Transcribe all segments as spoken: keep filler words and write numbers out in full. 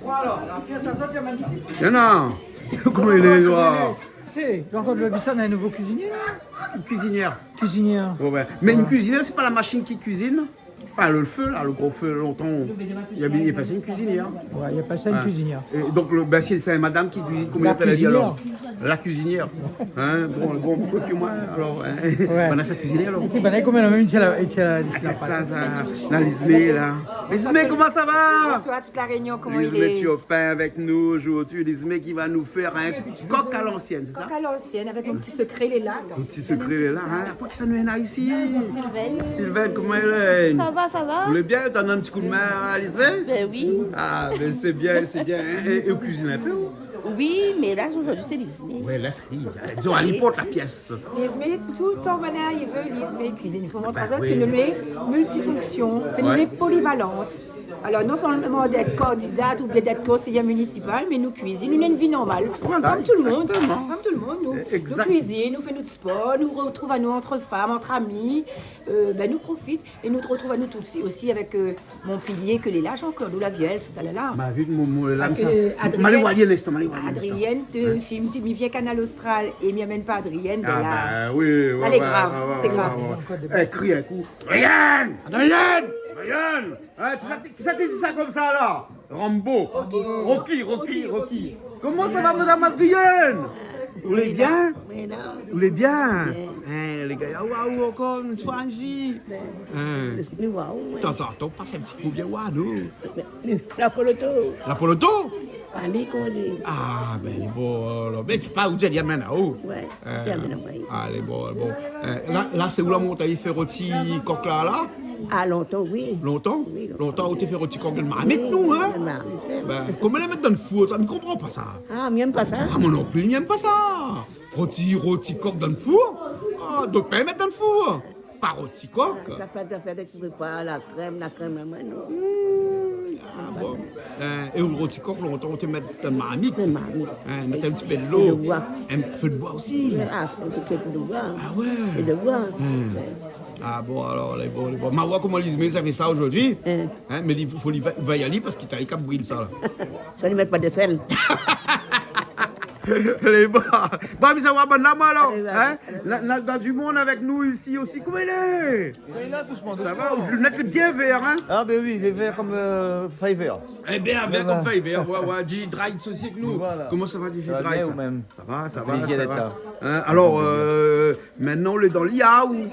Voilà, la pièce à toi, t'es magnifique. Néna. Koman i lé, la ? Té, donk, ou la vi sa, néna in nouvo kuizinié, la ? Kuizinièr. Kuizinièr. Ouais, ouais. Mé in kuizinièr, sé pa la mashine ki kuizine. Anfin, le, le fé, la, le gro fé, lontan, i avé, i avé pa in kuizinièr. Ouais, i avé pa in kuizinièr. É donk, le, bin, sé, sé madam ki kuizine, koman i apèl ali, alor ? La kuizinièr. Hein, bon, bon, koté moin, alor, hein. Ouais. Banna sa kuizine, alor. Ékout, banna, koman, la mèm, i tien la, i tien la, i tien la pat. Sa, sa, la, Lizmé, la. Lizmé, koman sa va ? Bonsoir, tout La Rényon, koman i lé ? Lizmé Turpin avèk nou zordi. Lizmé ki va nou fé in kok a lansièn, sé sa ? Kok a lansièn, avèk mon ti sekré, lé la. Mon ti sekré, lé la, hein. Apré, kisa nou néna isi ? Silvène. Silvène, koman i lé ? Sa va, sa va. Ou lé bien ? Ou donn in ti kou d'min a Lizmé ? Bin oui. Ah, bin sé bien, sé bien, hein. É, é ou kuizine in pé, ou ? Oui, mé la, zordi, sé Lizmé. Ouais, la, sa i lé. Dizon, sa i lé, ali port la pièce. Lizmé, toultan, banna i vé Lizmé kuizine. I fo montr azot ke nou lé miltifonksion, ke nou lé polivalant. Alor, non solman d'èt kandida oubien d'èt konséyèr minisipal, mé nou kuizine, nou néna in vi normal. Voilà, exactement. Kom tout le mond. Kom tout le mond, nou, nou kuizine, nou fé nout spor, nou rotrouv anou ant fanm, ant ami, euh, bin, nou profit é nou rotrouv anou tout osi, osi avèk, euh, mon pilié ke lé la, Jean-Claude, ou la vi ali talèr la. Ma vi mon, mon, la, parske sa, Adrienne, ma alé oir ali in instan, ma alé oir ali in instan. Adrienne, té, si mi, mi vien Kanal Austral é mi amèn pa Adrienne, bin la, la, lé grav, sé grav. Ah, bin oui, ouais, ouais, ouais. Eh, kri in kou. Adrienne ! Adrienne ! Adrienne ! Hein, kisa té, kisa té di sa konmsa, la ? Rambo. Rocky, Rocky, Rocky. Koman sa va, madam Adrienne ? Ou lé bien ? Oui, la. Ou lé bien ? Bien. Hein, lé gayar, waouh, ankor in foi isi. Bin, hein. Èske mi voi aou, ouais. Tanzantan, pas in ti kou, vien oir anou. Mé, mé, la poloto. La poloto ? Ah, mi koné. Ah, bin, lé bon, alor. Mé sé pa ou, Djélia, mèn aou. Ouais, Djélia, mèn aou, ouais. Ah, lé bon, lé bon. Euh, la, la, sé ou la mont ali fé roti kok la, la ? Ah, lontan, oui. Lontan ? Oui, lontan. Lontan, ou té fé roti kok dann marmit, nou, hein ? Oui, dann marmit. Bin, koman i mèt dann four, sa, mi konpran pa sa. Ah, mi èm pa sa. Ah, moin non pli, mi èm pa sa. Roti, roti kok dann four ? Ah, dot pa i mèt dann four. Pa roti kok. Sa pa zafèr de, tu peux pas, la krèm, la krèm, moin, non. Hmm, ah bon. Euh, é ou, roti kok, lontan, ou té mèt dann marmit. Dann marmit. Hein, mèt in ti pé dolo. É de boi. In fé de boi osi. Ah, in ti pé de boi. Ah ouais. É de boi. Hmm. Ouais. Ah bon, alor, lé bon, lé bon. Ma oir koman Lizmé sa fé sa zordi. Hein. Hein, mé i fo, fo li va, va ali parske ta i kap bril sa, la. Sa, li mèt pa de sèl. Lé bon. Bon, mi sa oir bann la, moin, alor. Alé, alé, hein ? Alé. La, la, néna du mond avèk nou isi osi. Koman i lé ? Lé la, dousman, dousman. Sa va, ou lunèt lé bien vèr, hein ? Ah, bin oui, lé vèr kom, euh, fèy vèr. Eh bin, vèr kom fèy vèr. Ouais, ouais, Djidra osi avèk nou. Voilà. Koman sa va, Djidra ? Sa va bien, ou mèm ? Sa va, sa va, sa va. Plézir d'èt la. Hein, alor, euh, Mintnan, ou lé dan l'I A ou ?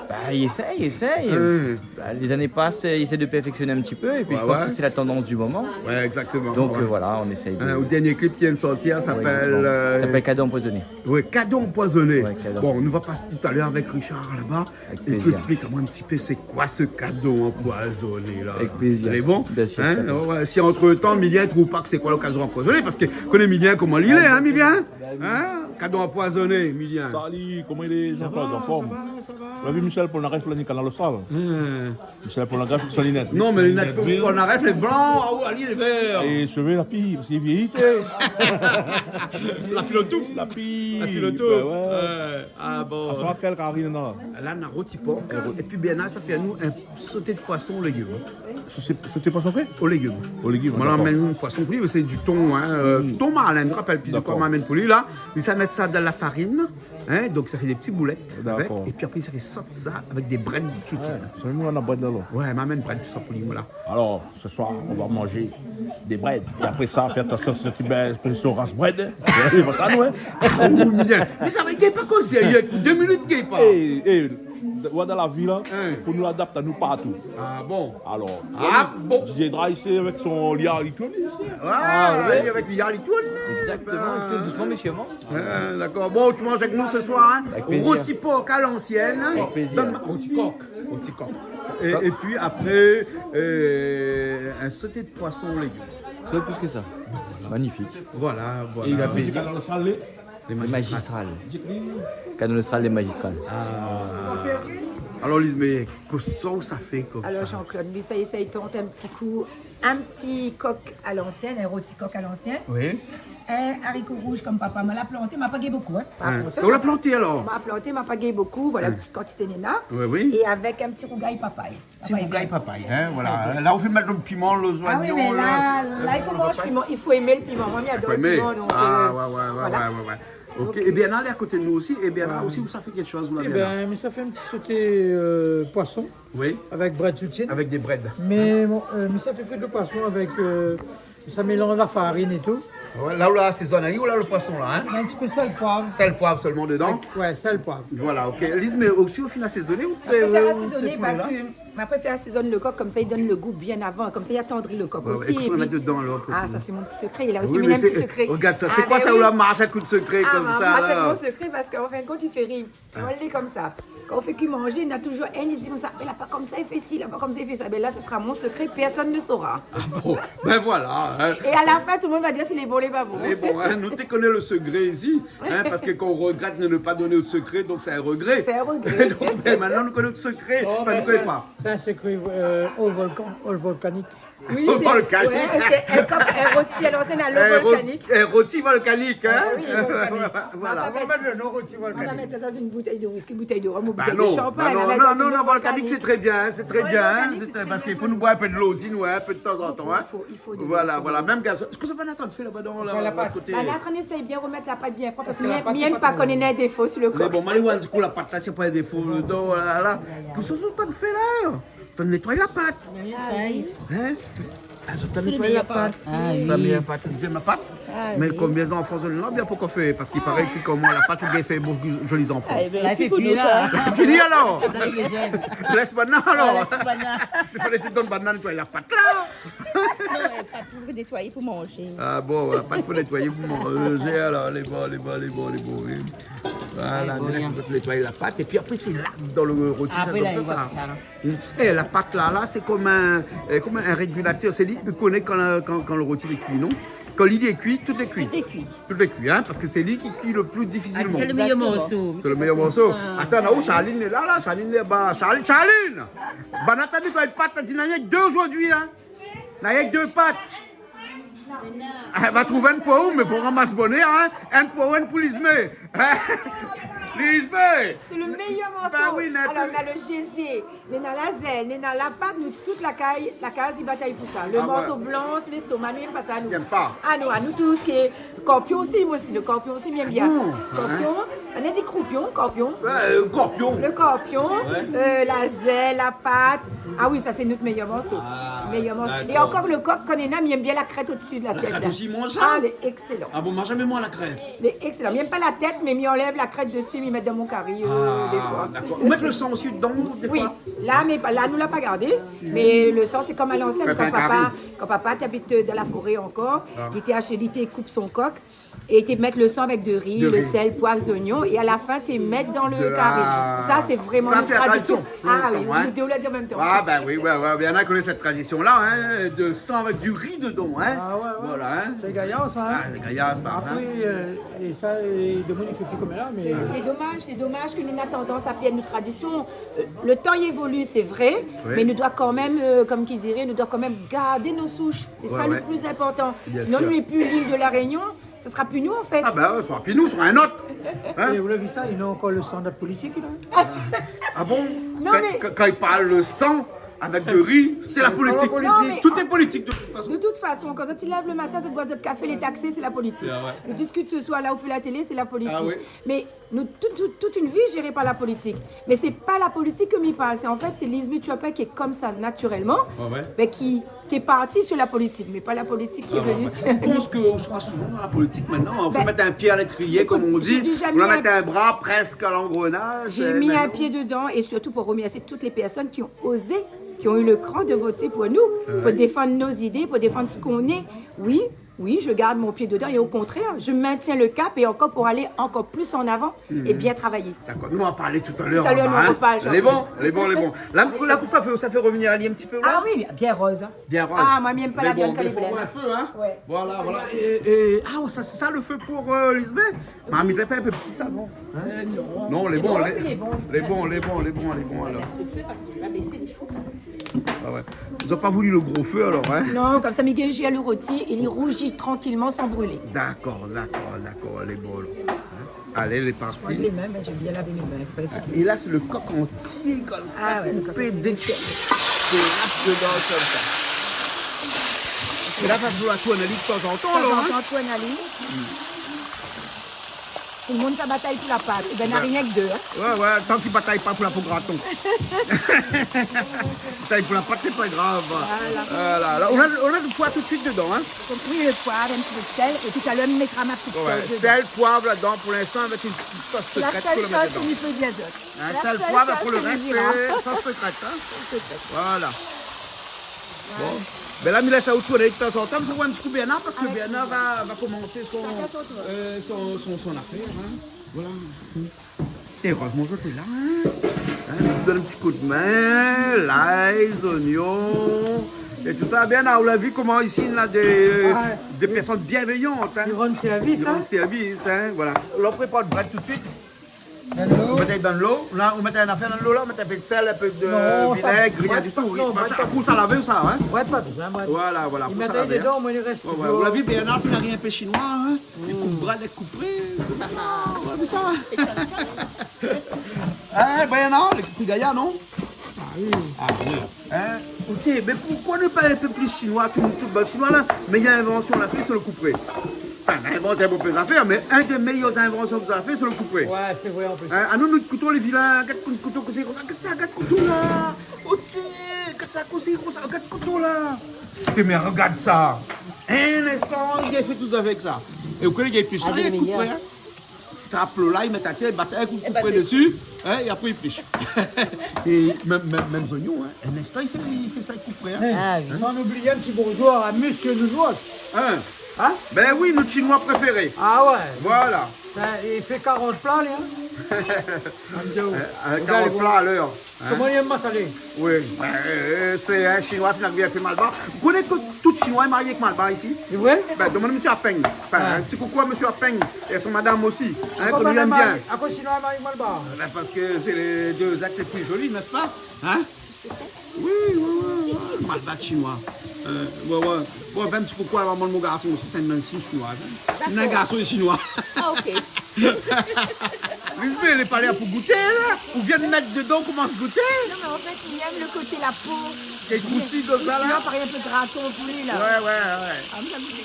Bah, i éssèy, i éssèy. Hein. Bah, les années passent, i éssèy de perfectionner un petit peu, et puis je pense que c'est la tendance du moment. Ouais, exactement. Donc, euh, voilà, on essaye de... Hein, le dernier clip qui vient de sortir s'appelle, euh, Cadeau empoisonné. Ouais, Cadeau empoisonné. Ouais, Cadeau empoisonné. Bon, nou va pas talèr avèk Richard laba. Avèk plézir. É ou esplik amoin in ti pé, sé koi se kado anpoizoné la ? Avèk plézir. Lé bon ? Bien sûr, tout à fait. Ouais, si antretan, Milien i trouv pa ke sé koi le kado anpoizoné, parske koné Milien koman li lé, hein, Milien ? Hein ? Kado anpoizoné, Milien. Sali, koman i lé, Jean-Claude, an form ? Sa va, sa va, sa va. Ou la vi Michel Polnareff la ni Kanal Austral ? Hein. Michel Polnareff, son linèt. Non, mé linèt Polnareff lé blan, ah ouais, ali lé vèr. É shové la pi, parske li vièyi, té. La pil o touf. La pi. La pil o touf. Bah ouais. Ah bon. Aswar kèl kari néna ? La, néna roti por. Épi Bernard sa fé anou in soté de poisson o légim. Soté, soté poisson fé ? O légim. O légim, dakor. Moin la amèn poisson pou li, mé sé du thon, hein, euh, du thon marlin, mi rapèl pi de koi ma amèn pou li la. Li sa mèt sa dan la farine, hein, donk sa fé dé ti boulèt avèk, épi apré sa fé sot sa avèk dé brèd tout suit. Ouais, sé nou néna brèd la, la. Ouais, ma amèn brèd tout sa pou li, voilà. Alors, ce soir, on va manger des brèdes. Et après ça, fais attention sur cette belle expression race brède. Sé pa sa, nou, hein ? Ah, ou bien. Mé sa va, i gingn pa kozé, i gingn dé minit, i gingn pa. Eh, eh, oua, dan la vi la, fo nou adapt anou partou. Ah bon ? Alors, Didier Dry, c'est avec son liard, il tourne ici. Ah, oui, avec liard, il tourne. Exactement, il tourne doucement, méchamment. Ah, d'accord. Bon, tu manges avec nous ce soir, hein ? Avec plaisir. Rôti porc à l'ancienne, hein ? Avec plaisir. Donne-moi, rôti coq. Au petit camp. Et, et puis après, euh, un sauté de poisson aux légumes. Soit plus que ça. Magnifique. Voilà, voilà. Et il a fait du Kanal Austral, les... Les magistrales. Magistrales. Kanal Austral, les magistrales. Ah. Alor, Lise, mé kosa ou sa fé konmsa ? Alor, Jean-Claude, mi sa éséy tant in ti kou, in ti kok a lansièn, in roti kok a lansièn. Oui. In ariko rouz konm papa ma la planté, ma pa gingn bonpé, in, par kont. Sa ou la planté, alor ? Ma planté, ma pa gingn bonpé, voilà, in ti kantité néna. Oui, oui. É avèk in ti rougay papay. Ti rougay papay, in, voilà. Papay. La, ou fé mèt lo piman, lo zoignon, lo, lo papay. Ah oui, mé la, la, i fo manz piman, i fo èm lo piman. Moin, mi ador lo piman, donk, euh, voilà. Ah, ouais, ouais, ouais. OK. Donk, é Bernard lé a koté de nou osi. É Bernard osi, ou sa fé kékshoz, ou la, Bernard ? Ébin, mi sa fé in ti soté, euh, poison. Oui. Avèk brèd soutien. Avèk dé brèd. Mé bon, euh, mi sa fé frir lo poison avèk, euh, sa mélanz la farine é tout. Ouais, la, ou la asézone ali, ou la, lo poison la, in ? In ti pé sèl, poiv. Sèl, poiv solman dedan ? Ouais, sèl, poiv. Voilà, OK. Lise, mé osi, ou fine asézoné, ou... Ma préfèr asézoné, ou fé poulé la ? Parske ma préfèr asézone lo kok, konmsa i donn lo gou bien avan, konmsa i atandri lo kok osi, épi... Ouais, ouais. É kosa ou mèt dedan, alor ? Ah, sa sé mon ti sekré, la osi, mé sé in ti sekré. Regard sa, sé koi sa, ou la marsh avèk out sekré konmsa, la ? Ah, mé oui. Ah, ma marsh avèk mon sekré, parske an fin de kont, i fé rir. Voilà, lé konmsa. Kan ou fé kui manzé, néna touzour inn i di konmsa, mé la pa konmsa i fé si, la pa konmsa i fé sa. Bin la, se sera mon sekré, pèrsone ne sora. Ah bon ? Bin voilà, in. É a la fin, tout lo moun va dir si lé bon, lé pa bon. Lé bon, in. Nou té koné lo sekré isi, in, parske kan ou regrèt de ne pas donner out sekré, donk sé in regré. Sé in regré. Donk, bin, mintnan, nou koné out sekré. Non, mé sé, sé in sekré, euh, o volkan, o volkanik. Oui, sé, volkanik. Ouais, sé in kok, in roti a lansièn a lo volkanik. In ro-, in roti volkanik, in ? Ah oui, volkanik. Voilà. Ma pa mèt... Ou va mèt lo non roti volkanik. Ma pa mèt sa dann in boutèy de whisky, boutèy de rom ou boutèy de shanpagn. Bah non, bah non, non, non, volkanik, sé tré bien, in, sé tré bien, in. Volkanik, sé tré bien. Parske i fo nou boir in pé dolo osi, nou, in, in pé tanzantan, in. I fo, i fo dolo, i fo dolo. Voilà, voilà. Mèm ke, kosa ou lé antrin fé laba dann la, la pat ? Koté, euh, la, la, nou éséy bien romèt la pat bien prop, parske mi, mi èm pa kan néna défo si lo kok. Mé bon, ma alé oir in ti kou la pat la, si na pa défo dedan, voilà, la. Kosa ou lé antrin fé la ? Ou nétoy la pat. Ah oui. In ? Ah, ou nétoy la pat. Ah oui. Ou nétoy la pat, ou èm la pat. Ah oui. Mé konbien zanfan zot néna, bien, pankor fé, parske i paré ke koman la pat, ou gingn fé bonpé zoli zanfan. Ah, ébin, la, fé pou nou sa. Fini alor. Lès banna alor. Ouais, lès banna. I falé ou donn banna nétoy la pat la. Non, euh, pa pou nétoyé, pou manzé. Ah bon, ouais, pa pou nétoyé, pou manzé, alor, lé bon, lé bon, lé bon, lé bon, oui. Voilà, mé la, sé pou nétoy la pat, épi apré, sé la, dann lo roti, sa, konmsa, sa. Apré la, i voi sa, la. Eh, la pat la, la, sé konm in, euh, konm in régilatèr. Sé li i koné kan la, kan, kan lo roti lé kui, non ? Kan li lé kui, tout lé kui. Tout lé kui. Tout lé kui, in, parske sé li ki kui lo pli difisilman. Ah, sé lo méyèr morso. Exactement. Sé lo méyèr morso. Ah. Atann, oh, Charline lé la, la, Charline lé laba. Charline, Charline ! Banna la nétoy pat, la di, na rienk dé zordi, in. Na rienk dé pat. Ah, va trouv inn pou ou, mé fo ramas bonèr, in. Inn pou ou, inn pou Lizmé. Lizmé. Sé lo méyèr morso. Bah oui, na... Alor, nou na lo gézé, nou na la zèl, nou na la pat, nou tout la kaz, la kaz i batay pou sa. Ah ouais. Lo morso blan, lèstoma, nou èm pa sa, nou. Ou èm pa ? Ah non, anou, tout sak lé korpion osi, moin osi, lo korpion osi, mi èm bien. Ah bon ? Korpion, in ? Ou la di kroupion, korpion. Ouais, euh, korpion. Lo korpion, ouais, euh, la zèl, la pat. Ah oui, sa sé nout méyèr morso. Ah, dakor. Méyèr morso. É ankor lo kok, kan néna, mi èm bien la krèt odsi de la tèt, la. La krèt osi, i manz sa ? Ah, lé ékselan. Ah bon, moin la zamé manz la krèt. Lé ékselan. Mi èm pa la tèt, mé mi anlèv la krèt dési, mi mèt dann mon kari, euh, défoi. Ah, dakor. Ou mèt lo san osi dedan, défoi ? Oui. La, mé pa, la, nou la pa gardé. Mé lo san, sé konm a lansièn, kan papa, kan papa té abit, euh, dann la foré ankor, li té ashté, li té koup son kok, é té mèt lo san avèk de ri, lo sèl, poiv, zoignon, é a la fin, té mèt dann lo kari. Ah. Sa, sé vréman in tradision. Sa, sé la tradision. Ah oui, nou dé, ou la di an mèm tan. Ah, bah oui, ouais, ouais, bien, nou koné sèt tradision-la, in, de san avèk du ri dedan, in. Ah ouais, ouais. Voilà, in. Sé gayar, sa, in. Ah, sé gayar, sa, in. Apré, euh, é sa, é domoun i fé pi konm la, mé... Lé domaz, lé domaz ke nou na tandans a pèrd nout tradision. Euh, lo tan i évolu, sé vré, mé nou doi kan mèm, euh, konm ki diré, nou doi kan mèm gard nout soush. Sé sa lo pli inportan. Bien sir. Sinon, nou lé pi l'île de la Réunion. Sa sra pi nou, an fèt. Ah ben, sra pi nou, sra in ot. In ? É ou la vi sa, néna ankor lo san dan la politik, la. Ah bon ? Non, mé kan, kan, kan i parl lo san avèk de ri, sé la politik. Sé la politik. Non, mé tout lé politik, de tout fason. De tout fason, kan zot i lèv lo matin, zot i boir zot kafé, lé taksé, sé la politik. Ah ouais. Nou diskit se soir, la, ou fé la télé, sé la politik. Ah oui. Mé nou, tout, tout, tout in vi lé jéré par la politik. Mé sé pa la politik ke mi parl, sé, an fèt, sé Lizmé Turpin ki lé konmsa natirèlman, mé ki, ki lé parti su la politik, mé pa la politik ki lé vni su... Ah ouais, ouais. Ou pans ke ou sra souvan dan la politik mintnan, in ? Ou pé mèt in pié a létriyé, konm i di, ou la mèt in bra prèsk a l'angrenaz, mé non. J'ai jamais, j'ai mis un pied dedans, et surtout pour remercier toutes les personnes qui ont osé, qui ont eu le cran de voter pour nous, pour défendre nos idées, pour défendre ce qu'on est. Oui, Oui, je garde mon pied dedans et au contraire, je maintiens le cap et encore pour aller encore plus en avant et bien travailler. D'accord. Nou va parl talèr. Talèr, nou va parl, Jean-Claude. Lé bon, lé bon, lé bon. La, la, kosa i fé, sa i fé revnir ali in ti pé la ? Ah oui, bien rose, hein. Bien rose. Ah, moin, mi èm pa la viann kan lé blèm. Voilà, voilà. É, é, ah, ouais, sa, sé sa lo fé pou, euh, Lisbeth ? Marmit la pa in pé pti sa, non ? Hein ? Euh, non. Non, lé bon, lé bon, lé bon, lé bon, alor. Lé bon, lé bon, lé bon, lé bon, alor. Baisse le feu parce que là, baisser les choses. Ah ouais. Zot la pa voulu lo gro fé, alor, hein ? Non, konmsa, mi gingn lo roti, li rouzi trankilman san brilé. D'accord, d'accord, d'accord, lé bon, alor. Hein ? Alé, lé parti. Je crois que les mains, ben, j'ai bien lavé mes mains, faut pas essayer. É la, sé lo kok antié, konmsa, koupé, dékoup, é la, dedan, konmsa. É la, va falloir tourn ali tanzantan, alor, hein ? Tanzantan, tourn ali. Tout lo moun sa batay pou la pat. Ében, na rienk dé, hein. Ouais, ouais, tan ki batay pa pou la po graton. Batay pou la pat, sé pa grav. Voilà. Voilà, la, nou la, nou la lo poi tout suit dedan, hein. Oui, lo poi, avèk in ti pé d'sèl, épi talèr, mi mètra ma ti sos dedan. Ouais, sèl, poiv ladan pou linstan, avèk in ti sos sekrèt pou lo mèt dedan. La sèl sos ki mi fé bien zot. Hein, sèl, poiv, pou lo rès, sé sos sekrèt, hein. Sos sekrèt. Voilà. Bon. Ben la, mi lès aou tourné tanzantan, mi sa oir in ti kou Bernard, parske Bernard va, va komansé son, euh, son, son, son afèr, hein. Voilà. É erèzman zot lé la, hein. Hein, nou done in ti kou d'min, lay, zoignon, é tout sa. Bernard, ou la vi koman isi, na dé, dé pèrsone bienvéyant, hein. I rann sèrvis, hein. I rann sèrvis, hein, voilà. La, ou prépar lo brèd tout suit. Dan lo. Ou mèt dan lo. La, ou mèt in afèr dan lo, la, ou mèt in pé d'sèl, in pé d'grin, rien ditou. Non, sa, non, brèd pa, brèd pa. Pou sa lavé sa, hein. Brèd pa bezoin, brèd. Voilà, voilà, pou sa lavé, hein. Ouais, ouais. Ou la vi, Bernard, li na rien pé shinoi, hein. Li koup brèd, li koup. Ah, ou la vi sa. Hein, Bernard, li lé pli gayar, non ? Ah oui. Ah oui. Hein ? OK, mé poukoi nou lé pa in pé pli shinoi, tout, tout bann shinoi la, méyèr invansion la fé, sé lo koupré. Anfin, la invant bonpé zafèr, mé inn dé méyèr invansion la fé, sé lo koupré. Ouais, sé vré, an plis. Hein, anou, nout kouto, lé vilin, gard kout kouto, kosa i gingn, gard sa, gard kouto la. OK, gard sa, kosa i gingn, gard kouto la. Té, mé regard sa. In instan, li fé tout avèk sa. É ou koné, li plis rien, koupré, hein. Trap lo lay, mèt atèr, bat in kou d'koupé dési, hein, é apré li plish. É mèm, mèm, mèm zoignon, hein, in instan, li fé, li fé sa, li koup, hein. Ah oui. San oublié in ti bonjour à Monsieur Nounours. Hein ? Hein ? Ben oui, nout shinoi préféré. Ah ouais. Voilà. Ben, li fé karant pla, li, hein. Euh, karant pla a lèr. Hein ? Koman i yèm masalé ? Oui, ben, euh, sé in shinoi ki la vni avèk malbar. Ou koné ke tout shinoi lé marié avèk malbar isi ? Sé vré ? Ben, domann mésyé Apeng. Anfin, in ti koukou a mésyé Apeng é son madam osi. Hein, ke nou yèm bien. Akoz shinoi lé marié avèk malbar ? Ben, parske sé lé dé zèt lé pli zoli, n'est-ce pas ? Hein ? Oui, oui, oui, oui. Malbar, shinoi. Euh, ouais, ouais. Bon, ben, in ti koukou a la momon de mon garson osi, sé in, in shinoi, hein. D'accord. In garson shinoi. Ah, OK. Lisbeth, lé pa la pou gouté, la. Ou vien mèt dedan, ou komans gouté. Non, mé an fèt, li yèm lo koté la po. Li kroustiy konmsa, la. Sinon, parèy in pé graton pou li, la. Ouais, ouais, ouais. Ah, mi sa gouté.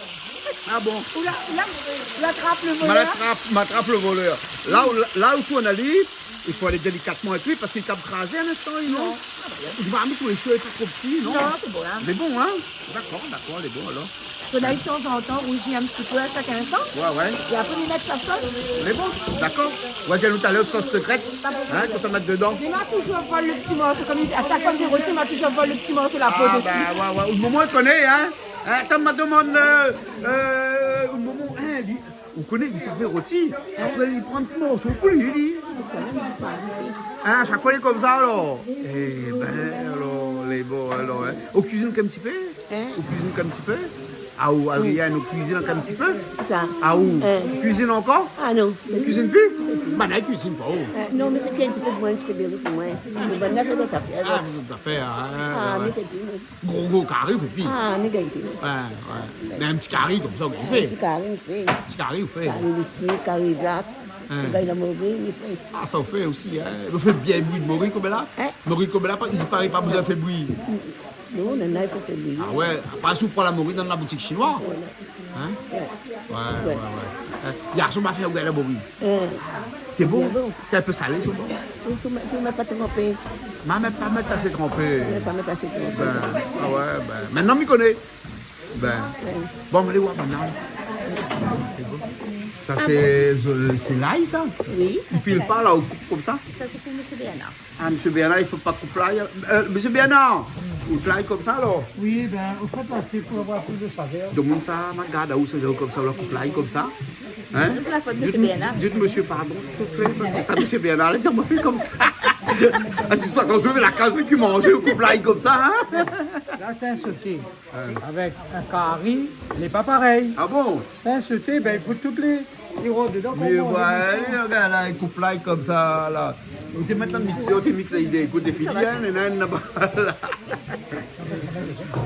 Ah bon ? Ou la, ou la, ou la trap lo volèr. Ma la trap, ma la trap lo volèr. La, ou, la, la ou tourn ali, i fo alé délikatman avèk li, parske li kab krazé in instan, non ? Non. Ou va mèt lo fé, pa tro pti, non ? Non, sé bon, hein. Lé bon, hein ? D'accord, d'accord, lé bon, alor. Fo alé tanzantan rouzi in ti pé a shak instan. Ouais, ouais. É apré, li mèt sa sos. Lé bon, d'accord. Ou va di anou talèr, sos sekrèt, hein, kosa mèt dedan. Mé ma touzour vol lo ti morso, konm li di, a shak foi mi fé roti, ma touzour vol lo ti morso la po dési. Ah, ben, ouais, ouais. Out momon i koné, hein. Hein, atann, ma domann, euh, euh, out momon, hein, li, ou koné, li sa fé roti. Apré, li pran in ti morso pou li, li. Hein, a shak foi, li lé konmsa, alor. Eh ben, alor, lé bon, alor, hein. Ou kuizine in ti pé ? Hein ? Ou kuizine in ti pé ? Ah, ou, Adrienne, ou kuizine in ti pé ? Sa. Ah, ou kuizine ankor ? Ah non. Ou kuizine pi ? Banna i kuizine pa, ou. Euh, non, mé sé in ti pé pou moin, in ti pé pou moin. Mé banna i fé dot zafèr, la. Ah, dot zafèr, hein, ouais, ouais. Ah, mé sé pi, oui. Gro, gro kari, ou fé pi. Ah, mi gingn pi. Ouais, ouais. Mé in ti kari konmsa, ou fé. In ti kari, mi fé. Ti kari, ou fé. Kari lisi, kari zak. Hein. Ou gingn la mori, mi fé. Ah, sa ou fé osi, hein. Ou fé bien bouyi lo mori, konm la. Hein ? Mori konm la, pa, i paré pa bezoin fé bouyi. Non, non, non, i fo fé bouyi. Ah ouais, apré, si ou pran la mori dan la boutik shinoi. Voilà. Hein ? Ouais. Ouais, ouais, ouais. Hein, yèr soir ma fé in gayar la mori. Hein. Sé bon ? Bien bon. Sé in pé salé, sé bon. Oui, fo mèt, fo mèt pa tronpé. Ma mèt pa, mèt asé tronpé. Mèt pa, mèt asé tronpé. Ben, ah ouais, ben. Mintnan, mi koné. Ben. Ouais. Bon, alé oir banna. Sé bon. Sa sé, euh, sé lay, sa ? Oui, sa sé lay. I pil pa la, ou koup konmsa ? Sa sé pou Mésyé Bernard. Ah, Mésyé Bernard, i fo pa koup lay. Euh, Mésyé Bernard, ou koup lay konmsa, alor ? Oui, ben, au fait, là, c'est pour avoir plus de saveur. Donk, sa, ma gard, ou sé konmsa, ou koup lay konmsa. Hein ? Sé la fot de Mésyé Bernard. Di Mésyé pardon, s'il te plaît, parske sa, Mésyé Bernard la di amoin fé konmsa. Ah, sé sa, kan mi vé la kaz, mi manz, ou koup lay konmsa, hein ? Là, c'est un sauté. Ouais. Avec un cari, lé pa parèy. Ah bon ? Sa, in soté, ben, i fo tout lé, lé rod dedan. Mé pou manzé, ouais, lé, regard la, i koup lay konmsa, la. Ou té mèt an miksèr, ou té miks ali, ékout, défini, hein, néna, néna pa la.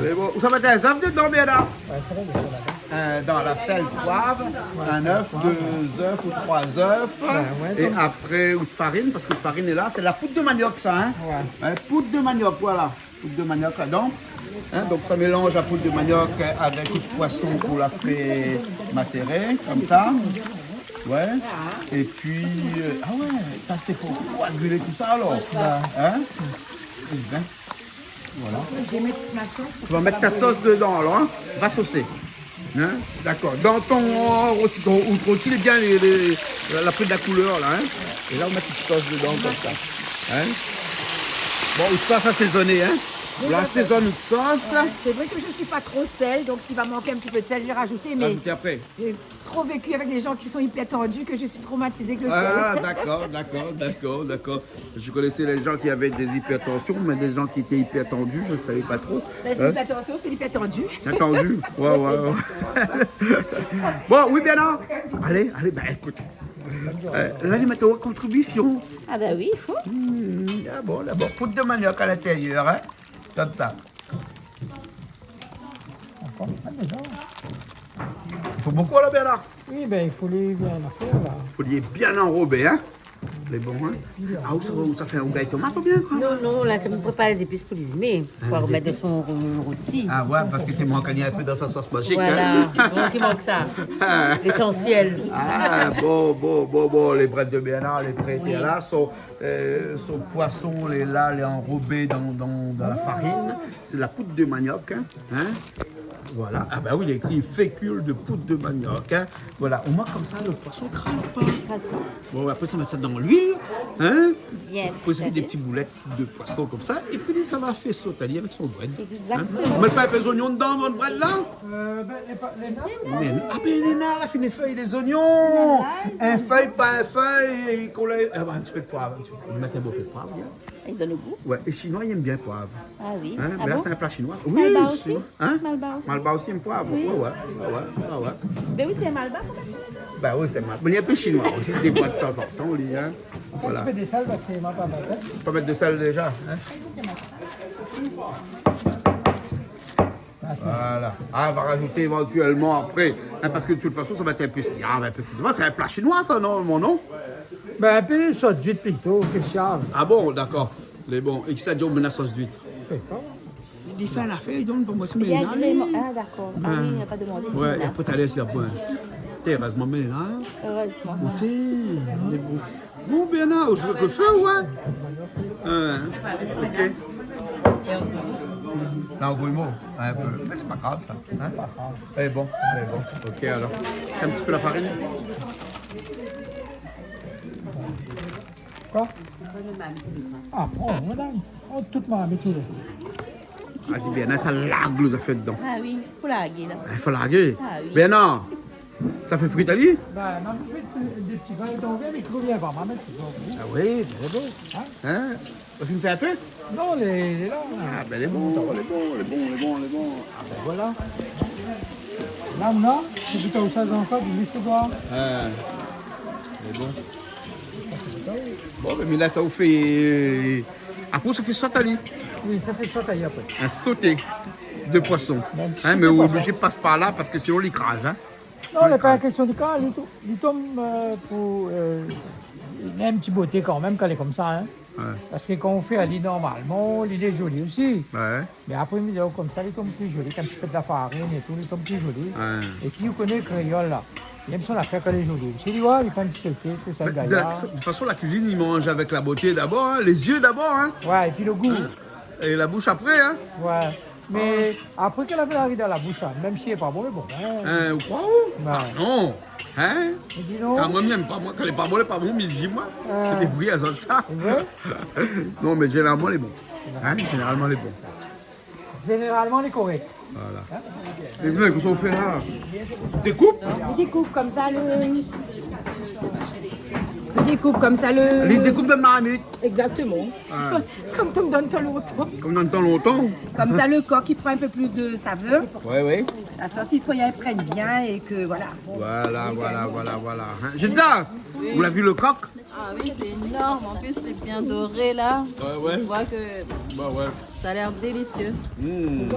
Mé bon, ou sa mèt in zèf dedan, bien la. Ouais, sa va, bien sûr, là-dedans. Euh, dan la sèl, poiv, ouais, un œuf, deux œufs ou trois œufs. Ouais, ouais, é konm apré, out farine, parske out farine lé la, sé la poud de maniok, sa, hein. Ouais. Hein, poud de maniok, voilà. Poud de maniok ladan. Hein, donk sa mélanz la poud de maniok avèk le poisson k'ou la fé maséré, konmsa. Ouais. Et puis, euh, ah ouais, sa sé pou koagilé tout sa, alor. Ouais. Hein ? Eh ben, voilà. Je vais mettre ma sauce. Ou sa mèt out sos dedan, alor, hein ? Va sosé. Hein ? Dakor. Dan out roti, out roti, lé bien, lé, lé, la, la pri de la koulèr, la, hein ? É la, ou mèt out sos dedan, konmsa. Hein ? Bon, ou sa asézoné, hein ? La, asézone out sos. Ouais, c'est vrai que je suis pas trop sel, donc s'il va manquer un petit peu de sel, je vais rajouter, mais j'ai trop vécu avec les gens qui sont hypertendus que je suis traumatisée avec le sel. Ah, d'accord, d'accord, d'accord, d'accord. Je connaissais les gens qui avaient des hypertensions, mais des gens qui étaient hypertendus, je savais pas trop. Hein ? Ben, c'est l'hypertension, c'est l'hypertendu. Attendu. Ouais, ouais, ouais. Bon, oui, bien là. Allez, allez, ben, écoute. Euh, là, les météo contribution. Ah ben oui, il faut. Hmm, ah bon, d'abord, poud de maniok à l'intérieur, hein. Konmsa. Ankor in pé dedan. I fo bonpé, la, Bernard ? Oui, ben, i fo lé bien afèr, la. I fo lé bien anrobé, hein ? Lé bon, hein ? Ah, ou sa, ou sa fé in rougay tomat oubien koi ? Non, non, la, sé pou prépar lé zépis pou Lizmé, pou mèt dan son ro-, roti. Ah ouais, parske i mank in pé dan sa sos magique, hein ? Voilà, donk i mank sa. L'ésénsièl. Ah, bon, bon, bon, bon, lé brèd de Bernard, lé pré, oui, la, son euh, son poisson, lé la, lé anrobé dan, dan, dan la farine. Sé la poud de maniok, hein, hein. Voilà. Ah ben oui, il est écrit fécule de poudre de manioc, hein. Voilà. Au moins, konmsa, le poisson i kraz pa. I kraz pa. Bon, apré, sa mèt sa dan luil, hein. Bien. Apré, sa fé dé ti boulèt de poisson konmsa. É pi, sa va fé sot ali avèk son brèd. Hein. Exactement. Ou mèt pa in pé zoignon dedan, dan le brèd la ? Euh, ben, lé pa, lé na. Mé, ah ben, néna la fine fèy lé zoignon. Néna, in fèy, pa in fèy, é k'ou la, ah ben, in ti pé de poiv, in ti pé. Ou mèt in bo pé de poiv, bien. I donn le gou. Ouais, é shinoi i èm bien poiv. Ah oui. Hein, ah bon ? Mé la, sé in pla shinoi. Oui, malbar osi ? Hein ? Malbar osi. Malbar osi i èm poiv. Oui. Ouais, ouais, ouais, ouais, ouais. Ben oui, sé malbar, konmsa. Ben oui, sé malbar. Mé néna in pé shinoi osi, défoi, de tan zan tan, li, hein. Voilà. In ti pé de sèl, parske ma pa mèt. Pa mèt de sèl déza, hein ? Ah, sa. Voilà. Ah, on va rajouter éventuellement après. Hein, parce que de toute façon, ça va être un peu siave, un peu plus. Sé in pla shinoi, sa, normalman, non ? Ben, in pé sos d'zuit plito ke siav. Ah bon, d'accord. Lé bon. É kisa i di aou mèt la sos d'zuit ? Mi sé pa. Li fé in afèr, li donn pou moin, sé... Il y a Ménard, agrément. Ah, d'accord. Ah oui, il n'a pas demandé si... Ouais, on a. É apré, talèr, si la poin. Té, érèzman, Ménard. Heureusement. Oté, lé bon. Bon, Bernard, ou sa fé, ouais. Euh, ok. La, on voit le mot, un peu. Mais c'est pas grave, ça. Hein ? Lé bon, lé bon. Ok, alors. Un petit peu la farine. Koi ? Ah, oh, madam. Oh, tout marmit, tout. Ah, di Bernard, sa larg lo zafèr dedan. Ah oui, fo largé, la. Ah, fo largé. Ah oui. Bernard, sa fé frit ali ? Ben, ma fé dé ti grin, donk, mé i revien pa, ma mèt tout. Ah oui, ben, lé bon. Hein ? Hein ? Ou fine fé in pé ? Non, lé, lé la, la. Ah, ben, lé bon, lé bon, lé bon, lé bon. Ah, ben, voilà. La, non, sé plito sa ankor, di lé sou doi. Ah, lé bon. Bon, ben, mé la, sa ou fé, apré, sa fé sot ali. Oui, sa fé sot ali apré. Un sauté de poisson. Hein, mé ou lé oblizé pas par la, parske sinon, li kraz, hein. Non, lé pa in késtion de kraz, li to-, li tonm, euh, pou, euh, néna in ti boté kan mèm, kan lé konmsa, hein. Ouais. Parske kan ou fé ali normalman, li lé zoli osi. Ouais. Mé apré, mi di aou, konmsa, li tonm pli zoli, kan ti pé de la farine é tout, li tonm pli zoli. Ouais. É pi, ou koné kréol, la. Li èm son afèr kan lé zoli. Si li voi, li fé in ti soté, tout sa, gayar. Mé de la, de toute façon, la cuisine, i manz avèk la beauté d'abord, hein, les yeux d'abord, hein. Ouais, é pi le gou. Hein. É la boush apré, hein. Ouais. Mé apré ke la fé la ri dan la boush, sa, mèm si lé pa bon, lé bon, in. In, ou kroi ou ? Oué. A non. In ? Mi di non. A, moin, mi yèm pa, moin, kan lé pa bon, lé pa bon, mi di, moin. A. Sé dé bri a zot sa. Sé vré ? Non, mé zénéralman, lé bon. In, zénéralman, lé bon. Zénéralman, lé korèk. Voilà. In ? Lé zmèl, kosa ou fé la ? Dékoup ? Li dékoup konmsa le, li dékoup konmsa le... Li dékoup dan marmit. Exactement. A. Konm dan tan lontan. Konm dan tan lontan. Konmsa, le kok, li pran in pé plis de savèr. Oué, oué. La sos, li pran, li pran bien é ke, voilà. Voilà, voilà, voilà, voilà. In, Gilda, ou la vi le kok ? A oui, sé énorm. An plis, lé bien doré la. Oué, oué. Ou voi ke... Ba oué. Sa la lèr délisié. Mm.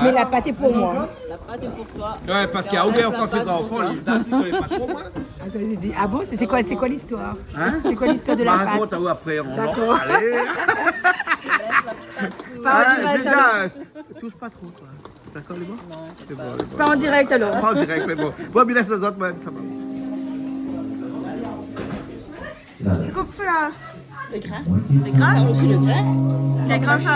Mé la pat lé pou moin. La pat lé pou toi. Oué, parske... Ou rès la pat pou toi. Ou la ankor fé zanfan, li, li koné pa tro, moin. Atann, mi di, a bon, sé, sé koi, sé koi listoir ? In ? Sé koi listoir de la pat ? Ba, rakont aou apré, on va parlé. Dakor. Lès la pat pou... Pa an dirèk, alor. Gilda, tous pa tro, koi. Dakor, lé bon ? Non, sé bon, lé bon. Pa an dirèk, alor. Pa an dirèk, mé bon. Bon, mi lès lézot, moin, sa va. Koup la. Le grin. Le grin. Sa osi, le grin. Kèl grin sa ?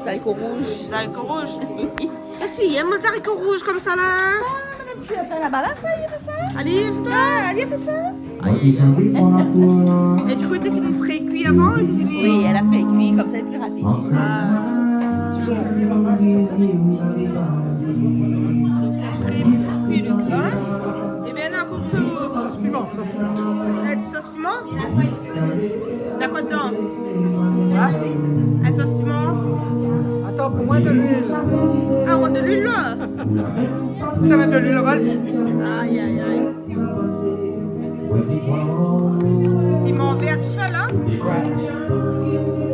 Zariko rouz. Zariko rouz. Oui. A si, i yèm zariko rouz konmsa la. Sa, madam, tu as fait la balance, ça, il y avait ça ? Alé, fé sa, alé, fé sa. Aïe, aïe, aïe. É di kou, té fine prékui avan, té fine... Oui, èl la prékui, konmsa lé pli rapid. A. Prékui le grin. É bien, la, pou fé... Sos piman, sos piman. Piman ? Na koi dedan ? In ? In sos piman ? Atann, pou moin, de luil. A, ou mèt de luil la ? Sa va èt de luil, la. Aïe, aïe, aïe. Piman vèr, tout sa la ? Oué.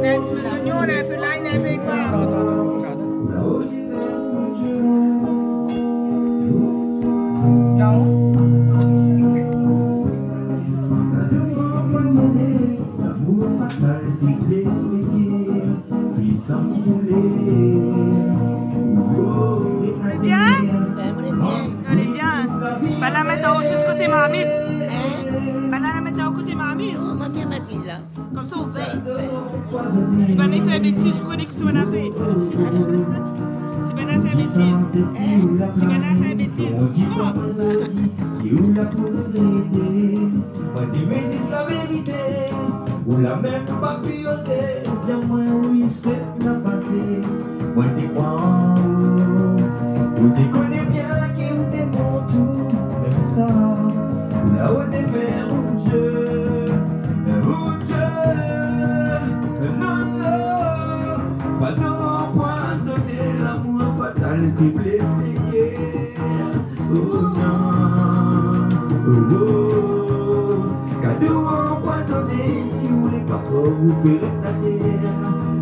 Mé in ti pé zoignon, in pé lay, in pé koi ? Atann, atann, atann, atann. Lé bien ? Lé bien. Banna la mèt anlèr, zis koté marmit. In ? Banna la mèt anlèr koté marmit. Non, ma mèr, ma fiy la. Konmsa, ou vèy. Si banna i fé in bétiz, koné kosa ou va fé. Si banna i fé in bétiz. In ? Si banna i fé in bétiz. Pran. Moin, mi di zis la vérité. Ou la mèm pa pi ozé di amoin, oui, sé la pasé. Moin té kroi, ou té koné bien ki ou té mon tou, mèm sa, ou la ozé fèr out jeu, out jeu. Non, non, pa anpoizoné, lamour fatal té blésé kèr. Oh non, oh, oh. Kado anpoizoné, si ou lé pa for, ou pé rès atèr.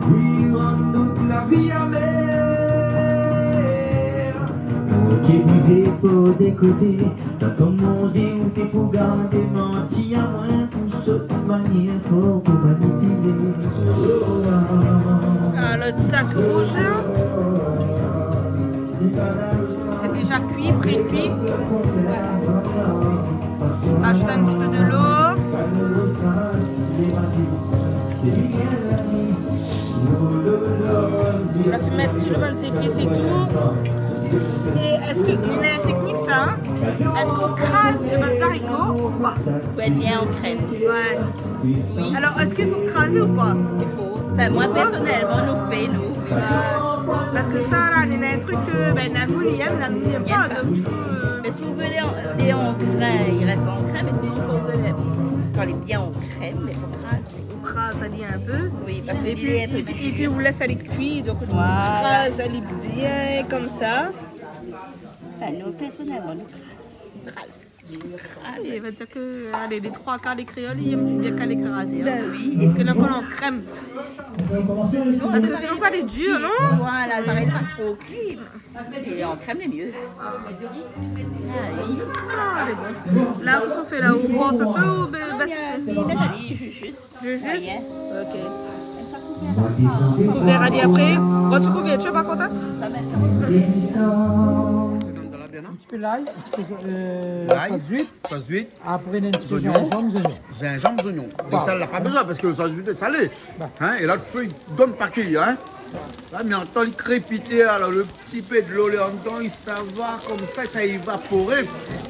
Oui, rann tout la vi amèr. Mon kèr brizé pou dé koté, dan ton manzé ou té pou gardé manti amoin, pou sot manièr for pou manipilé. Oh, ah. Ah, lot sak rouz la. Sé déza kui, pré-kui. Azout in ti pé dolo. La fine mèt tout lo bann zépis é tout. É èske, néna in téknik sa, in ? Èske ou kraz lo bann zariko ou pa ? Pou èt bien an krèm. Oué. Oui. Alor, èske i fo krazé ou pa ? I fo. Anfin, moin, pèrsonèlman, nou fé, nou. Oué. Parske sa la, néna in trik ke, bin, néna moun i yèm, néna moun i yèm pa, donk, di kou, euh... Mé si ou vé lé an, lé an grin, i rès an grin, mé sinon, fo ke, kan lé bien an krèm, mé fo krazé. Ou kraz ali in pé. Oui, parske li lé in pé du... É pi, é pi ou lès ali kui, donk ou kraz ali bien konmsa. Voilà. Anfin, nou, pèrsonèlman, nou kraz. Kraz. Alé, va dir ke, alé, lé troi kar dé kréol i yèm bien kan lé krazé, in. Bin oui. Parske la, kan an krèm. Sinon, parske sinon, sa lé dir, non ? Voilà, parèy, pa tro kui. É an krèm, lé myé. Ah oui. Ah, lé bon. La, ou sa fé la, ou bas fé ou ba fé ? Non, mi mèt ali, zis, zis. Zis, zis ? Rien. Ok. Kouvèr ali apré. Kan ou kouvèr, ou lé pa kontan ? In ti pé lay, euh, lay, sos zuit. Sos zuit. Apré, in ti pé zoignon. Zinzanm, zoignon. Zinzanm, zoignon. Bon. Mé sa, la pa bézoin parske lo sos zuit lé salé. Bon. In, é la, ou pé done pa kui, in. La, mi antann li krépité, alor le ti pé dolo lé andan, li sava konmsa, sa évaporé,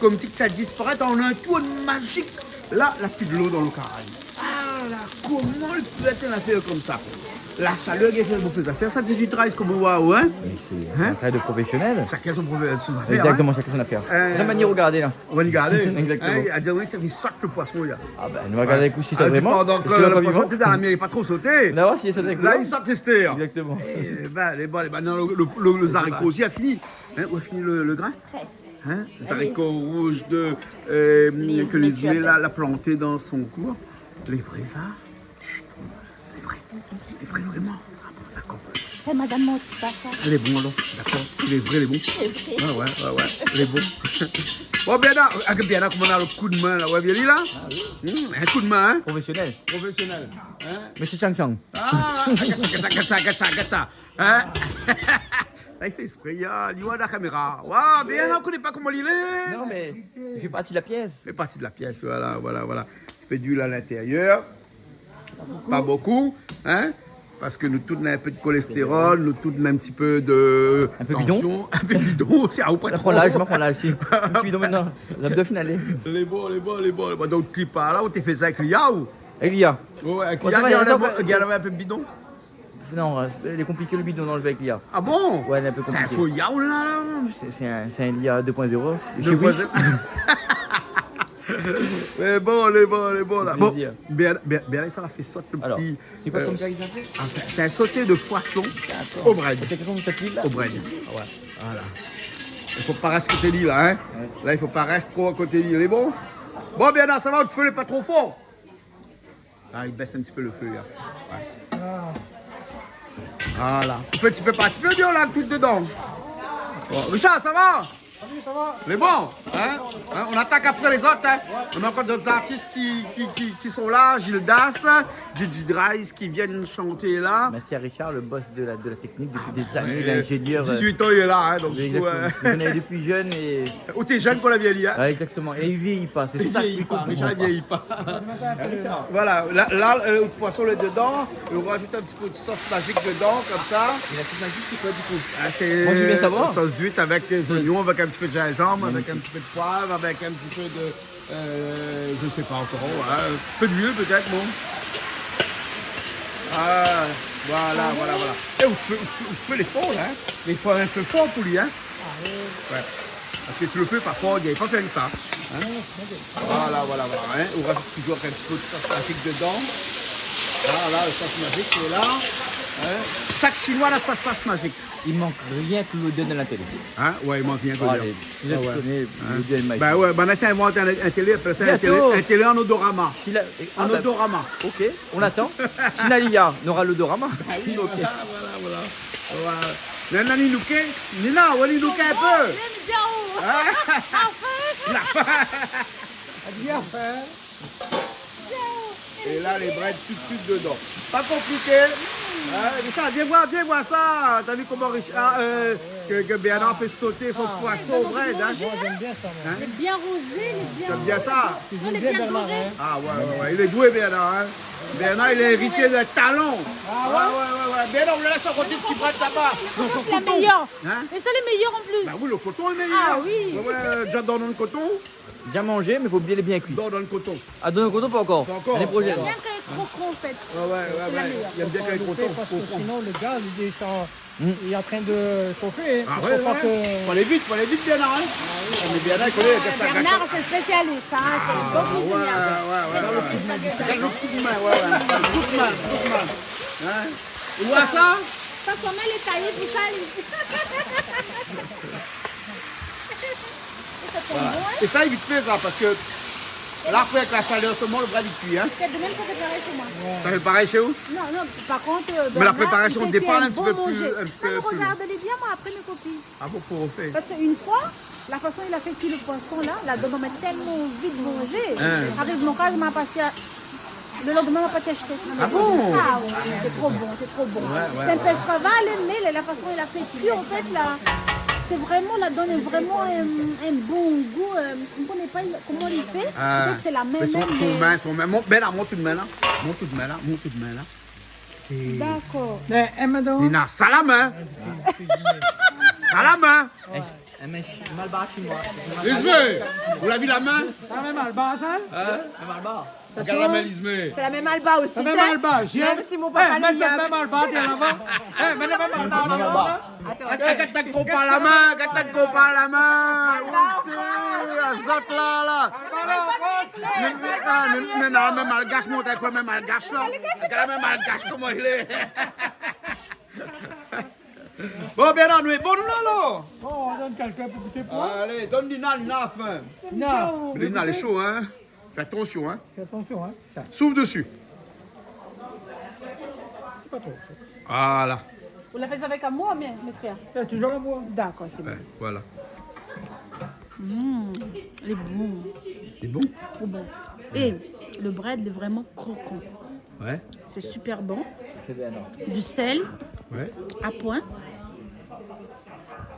konmsi sa disparèt an in tour mazik. La, la pi dolo dan lo karay. Ala, koman li pé èt in afèr konmsa ? La shalèr i fé bonpé zafèr, sa, Didi Dries, koman ou oi, hein ? Mé sé, sé in travay de profésionèl. Shakinn son profé-, son afèr, hein ? Exactement, shakinn son afèr. Euh, Jean-Mani, regardez là. Ou va regardé. Exactement. Hein, li la di, oui, sa i sot lo poisson, la. Ah ben, nou va gardé in kou si sa vréman. Pandan ke lo poisson té dan la mèr, li la pa tro soté. Nou va oir si li sot avèk nou. La, li sot, Esther. Exactement. Eh ben, lé bon, lé bon. Non, lo, lo, lo, lo zariko osi la fini. Hein, ou la fini lo, lo grin ? Hein ? Zariko rouz de, euh, ke Lizmé la, la planté dan son kour. Lé vré, sa ? Chut, lé vré. Lé vré, vréman. Ah bon, dakor. Eh, madame, mon ti papa. Lé bon, alor. Dakor. Lé vré, lé bon. Lé vré. Ouais, ouais, ouais, ouais. Lé bon. Bon, Bernard, ah, Bernard, koman ou na lo koudmin, la ? Ou la vi ali, la ? Ah oui. Hmm, in koudmin, hein ? Profésionèl. Profésionèl. Hein ? Monsieur Chang Chang. Ah, gard sa, gard sa, gard sa, gard sa. Hein ? La, li fé ésprè, li, li oi dan la kaméra. Waouh, Bernard, ou koné pa koman li lé. Non, mé li fé parti de la pièce. Li fé parti de la pièce, voilà, voilà, voilà. Ti pé d'luil a l'intérieur. Pa bonpé, hein, parske nou tout néna in pé de kolèstérol, nou tout néna in ti pé de tansion. In pé bidon. In pé bidon osi, ah, ou pran tro. Moin la pran laz, moin la pran laz, si. In ti bidon mintnan. La doi fine alé. Lé bon, lé bon, lé bon, lé bon. Donk, ou la pa la, ou té fé sa avèk Lia, ou ? Avèk Lia. Ouais, avèk Lia, sa i anlèv, i anlèv in pé bidon. Non, euh, lé konpliké lo bidon dan lo vèr, Lia. Ah bon ? Ouais, lé in pé konpliké. Sé in fo yaourt, la, la. Sé, sé in, sé in Lia deux point zéro. Deux point zéro. Mé bon, lé bon, lé bon, la. Bon, plézir. Bernard, Bernard, Bernard, sa la fé sot lo ti, euh, sé koi konmsa li fé ? Ah, sé, sé in soté de poisson au brèd. Dakor. Sé kèlkin ki sa ki la ? Au brèd. Ah ouais, voilà. I fo pa rès koté li, la, hein. Ouais. La, i fo pa rès tro a koté li. Lé bon ? Bon, Bernard, sa va, out fé lé pa tro for ? Ah, li bès in ti pé lo fé, la. Ouais. Voilà. Ti pé, ti pé par ti pé, la, tout dedan. Bon, Richard, sa va ? Salut, sa va ? Lé bon, hein ? Hein, nou atak apré lézot, hein ? Nou na ankor dot zartis ki, ki, ki, ki lé la, Gildas, Didi Dries ki vien shanté la. Mèrsi a Richard, lo boss de la, de la technique depuis des années, l'ingénieur, euh, dix-huit ans, li lé la, hein, donk, exactement. Li koné dopi jeune é Ou té jeune kan ou la vi ali, hein ? Ouais, exactement. É li vieillit pas, sé sa ki lé konpliké. Li vieillit pas, Richard, li vieillit pas. Voilà, la, la, euh, lo poisson lé dedan, é nou rajout in ti pé de sos mazik dedan, konmsa. É la sos mazik, sé koi, du kou ? Ah, sé sos d'huître avèk dé zoignon, avèk in ti pé de zinzanm, avèk in ti pé de poiv, avèk in ti pé de, euh, mi koné pa ankor, hein. In pé d'luil, pétèt, non ? Ah, voilà, voilà, voilà. É ou fé, ou fé, ou fé léfor, la, hein ? Mé i fo in fé for pou li, hein ? Ah oui. Ouais. Parske si lo fé lé pa for, li gingn pa fé sa, hein ? Non, non, non. Voilà, voilà, voilà, hein. Nou rajout toujour in ti pé de sos mazik dedan. Voilà, lo sos mazik lé la, hein. Shak Shinoi na son sos mazik. I mank rienk lodèr de la télé. Hein ? Ouais, i mank rienk lodèr. Ah, lé, ouais, ouais. Hein ? Lodèr lé magique. Bah ouais, bah, la, sa i invant in, in télé, i apèl sa in télé, in télé an odorama. Bientôt. Si la, eh, ah, bah, ok. On attend. Si na Lia, nora l'odorama. Ah oui, voilà, voilà, voilà. Voilà. Nana, ni louké. Nina, ou alé louké in pé. Lé bien ou. Hein ? Anfin. La fin. Bien fait. É la, lé brèd tout, tout dedan. Pa konpliké. Hein, Richard, vien voir, vien voir sa. Ou la vi koman Richard, euh, ke, ke Bernard fé soté son poisson au brèd, hein ? Ah, donk, mélangé, hein ? Moi, j'aime bien ça, moi. Hein ? Lé bien rozé, lé bien rozé. Ou èm bien sa ? Non, lé bien doré. Ah ouais, ouais, ouais. Lé doué, Bernard, hein. Bernard, li la érité dé talon. Ah ouais ? Ah ouais, ouais, ouais. Bernard, ou lès a koté ti brèd laba. Lo koton, sé lo méyèr. Hein ? É sa, lé méyèr an plis. Bah oui, lo koton lé méyèr. Ah oui. Ouais, ouais, déza dan lo koton. Bien manzé, mé fo bien, lé bien kui. Dan, dan lo koton. Ah, dan lo koton, pa ankor. Pa ankor. Lané proshèn. Bien kan lé krokran, an fèt. Ouais, ouais, ouais, ouais. Sé la méyèr. Fo bien kan lé krokran, parske sinon, lo gaz, li désann. Hmm. Li lé antrin de shofé, hein. Ah ouais, ouais. Fo pa ke... Fo alé vit, fo alé vit, Bernard, hein. Ah oui. Ah, mé Bernard, li koné, li fé sa. Bernard, sé spésialis, hein, sé in bon kuizinié. Ah ouais, ouais, ouais, ouais. Gard lo kou d'min, ouais, ouais. Kou d'min, kou d'min. Hein ? Ou oi sa ? Sa, son min lé tayé pou sa, li. Sa i fé bon, hein ? Voilà. É sa, vit fé sa, parske la, apré, avèk la shalèr, solman lo brèd i kui, hein. Sé de mèm sa, sé parèy shé moin. Sa i fé parèy shé ou ? Non, non, par kont, euh, Bernard, li fé in bon kuizinié. Mé la préparasion o dépar, in ti pé pli, in ti pé pli lon. Non, mé regard ali bien, moin, apré, mé kopi. Ah bon, pou refé ? Parske in foi, la fason li la fé kui lo poisson la, la donn amoin tèlman anvi de manzé. Hein. Ariv mon kaz, ma pasé a Lo landmin, ma pa té ashté. Ah bon ? Ah oui, sé tro bon, sé tro bon. Ouais, ouais, ouais. Sé in pé travay, mé la, la fason li la fé kui, an fèt, la, sé vréman, la donn vréman in, in bon gou, euh, mi koné pa koman li fé. Ah. Pétèt sé la min mèm, mé son, son min, son min. Mont, Bernard, mont out min la. Mont out min la, mont out min la. Dakor. Mé, é, madam. Nina, salam, hein. Salam, hein. Eh, eh, mé mal baré shé moin. Lizmé, ou la vi la min ? Sa la mèm mal baré, sa ? Hein ? Mèm mal baré. Regard la min, Lizmé. Sé la mèm mal baré osi, sa. Sa la mèm mal baré osi, hein. Mèm si mon papa lé mèm mal baré, té lava. Eh, mèm mal baré, té lava. Atann. Gard, gard, gard, konpar la min, gard, gard, konpar la min. Mal baré. Oté, azot la, la. Mé, mé, ah, mé, mé non, mé malgash, mon, té koi, mé malgash la. Gard, mé malgash, koman i lé. Bon, Bernard, nou lé bon, nou, la, la. Bon, nou donn kèlkin pou gouté, pou. Alé, donn Lina, Lina la fin. Lina. Lina, lé sho, hein. Fé atansion, hein. Fé atansion, hein. Tiens. Souf dési. Pa tro sho. Voilà. Ou la fé sa avèk amour, mé, mé frèr ? Fé toujour lamour. Dakor, sé bon. Ouais, voilà. Mm, lé bon. Lé bon ? Tro bon. É le brèd, lé vréman krokan. Ouais. C'est super bon. Très bien, non. Du sel, ouais, à point.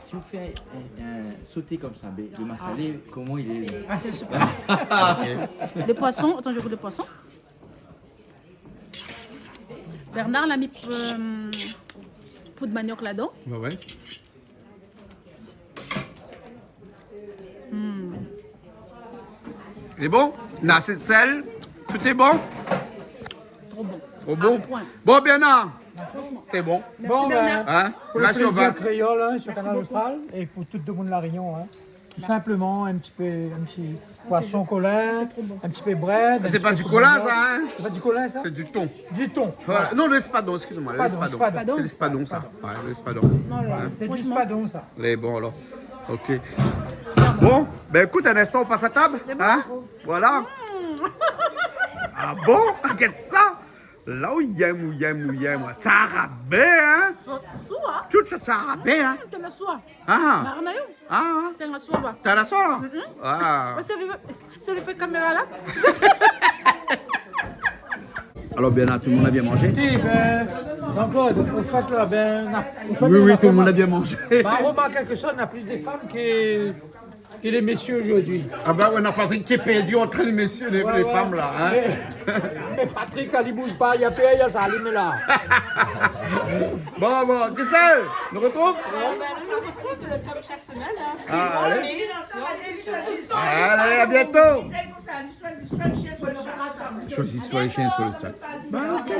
Si vous faites un, un sauté comme ça, mais le massalé, ah, comment il est, là ? Ah, c'est super. Ok. Le poisson, attends, je goûte le poisson. Bernard la mi, euh, poud maniok ladan. Ouais, ouais. Hmm. Lé bon ? Na asé sèl ? Tout lé bon ? Tro bon. Tro bon ? A poin. Bon, Bernard, sé bon. Merci, Bernard. Hein ? Pour le plaisir créole, hein, sur Canal Austral et pour tout le monde La Réunion, hein. Tout simplement, un petit peu, un petit poisson colin, un petit peu brèd, un petit peu de manioc. Ah, c'est pas du colin, ça, hein ? C'est pas du colin, ça ? C'est du thon. Du thon. Voilà. Non, le espadon, excusez-moi, le espadon. Espadon, espadon. C'est l'espadon, ça. Espadon. Ouais, le espadon. Non, le, franchement. Ouais, c'est du espadon, ça. Lé bon, alors. Ok. Bon, ben écoute, un instant, on passe à table, hein ? Voilà. Mm. Ah bon ? Regarde ça. La, ou yèm, ou yèm, ou yèm. Sa rabé, hein ? Sou, sou, hein ? Tout sa, sa rabé, hein ? Mm, tèl sou. Ah. Marnayon. Ah. Tèl sou, ba. Tèl sou, là ? Mm-mm. Ah. Ouais, sa fé, sa fé kaméra, là. Alors, bien, là, tout le monde a bien mangé ? Si, ben, donc, euh, au fait, là, ben, na, au fait, oui, oui, tout le monde a bien mangé. Ben, remarquez que ça, on a plus de femmes que que les messieurs aujourd'hui. Ah ben ouais, na Patrick ki lé pèrdi ant lé mésyé, lé, ouais, lé fanm la, hein. Mé, mé Patrick, li bouz pa, li la pèr, li la salim la. Bon, bon, Christelle, nou retrouv ? Euh, ben, nou retrouv, euh, konm shak semèn, hein. Ah, alé. Alé, à bientôt. Choisis soit le chien, soit le chat. Ben, ok.